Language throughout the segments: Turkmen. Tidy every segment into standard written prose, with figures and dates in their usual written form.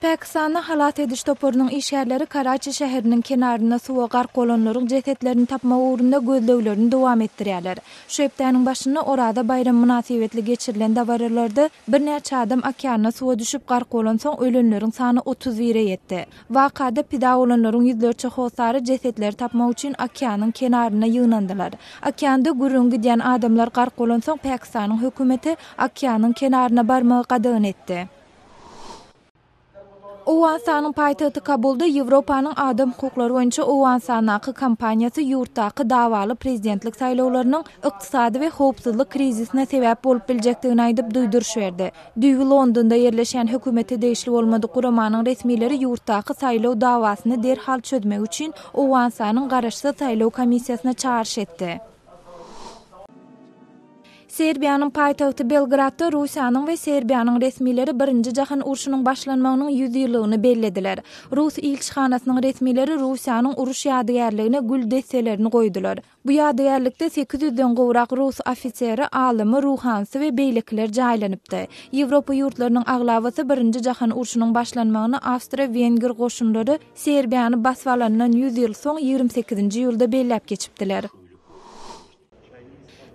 Pakistanda halas ediş toparynyň işgärleri Karaçi şäheriniň kenarynda suwa gark bolanlaryň jesetlerini tapmak ugrunda gözleglerini dowam etdirýärler. Şu hepdäniň başynda Oraza baýramy mynasybetli geçirilen dabaralarda birnäçe adam okeanda suwa düşüp gark bolansoň ölenleriň sany 31-e ýetdi. Wakada pida bolanlaryň ýüzlerçe hossary jesetleri tapmak üçin okeanyň kenaryna ýygnandylar. Okeanda gürrüňi gidýän adamlar gark bolansoň Pakistanyň hökümeti okeanyň kenaryna barmagy gadagan etdi. Owganystanyň paýtagty Kabulda Ýewropanyň adam hukuklary boýunça Owganystandaky kampaniýasy ýurtdaky dawaly prezidentlik saýlawlarynyň ykdysady we howpsuzlyk krizisine sebäp bolup biljekdigini aýdyp duýduryş berdi. Düýbi Londonda ýerleşýän hökümete degişli bolmadyk guramanyň resmileri ýurtdaky saýlaw dawasyny derhal çözmek üçin Owganystanyň garaşsyz saýlaw komissiýasyna çagyryş etdi. Serbiýanyň paýtagty Belgradda Russiýanyň we Serbiýanyň resmileri Birinji jahan urşunyň başlanmagynyň ýüzýyllygyny bellediler. Rus ilçihanasynyň resmileri Russiýanyň uruş ýadygärligine gül desselerini goýdular. Bu ýadygärlikde sekiz ýüzden gowrak rus ofiseri, alymy, ruhanysy we beýlekiler jaýlanypdy. Ýewropa ýurtlarynyň aglabasy Birinji jahan urşunyň başlanmagyny awstro-wenger goşunlary Serbiýany basyp alandan ýüz ýyl soň 28-nji iýulda belläp geçipdiler.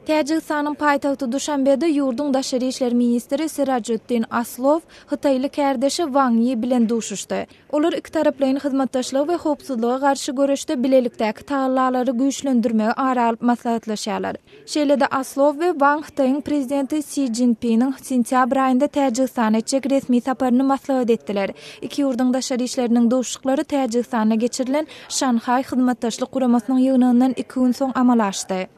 Täjigistanyň paýtagty Duşanbede ýurduň daşary işler ministri Sirajuddin Aslow hytaýly kärdeşi Wang Ýi bilen duşuşdy. Olar ikitaraplaýyn hyzmatdaşlygy we howpsuzlyga garşy göreşde bilelikdäki tagallalary güýçlendirmegi ara alyp maslahatlaşýarlar. Şeýle-de Aslow we Wang Hytaýyň Prezidenti Si Szinpiniň sentýabr aýynda Täjigistana etjek resmi saparyny maslahat etdiler. Iki ýurduň daşary işleriniň duşuşyklary Täjigistanda geçirilen Şanhaý Hyzmatdaşlyk Guramasynyň ýygnagyndan iki gün soň amala aşdy.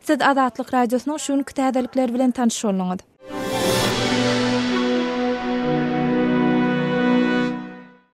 Siz Azatlyk Radiosynyň şu günki täzelikleri bilen tanyş bolduňyz.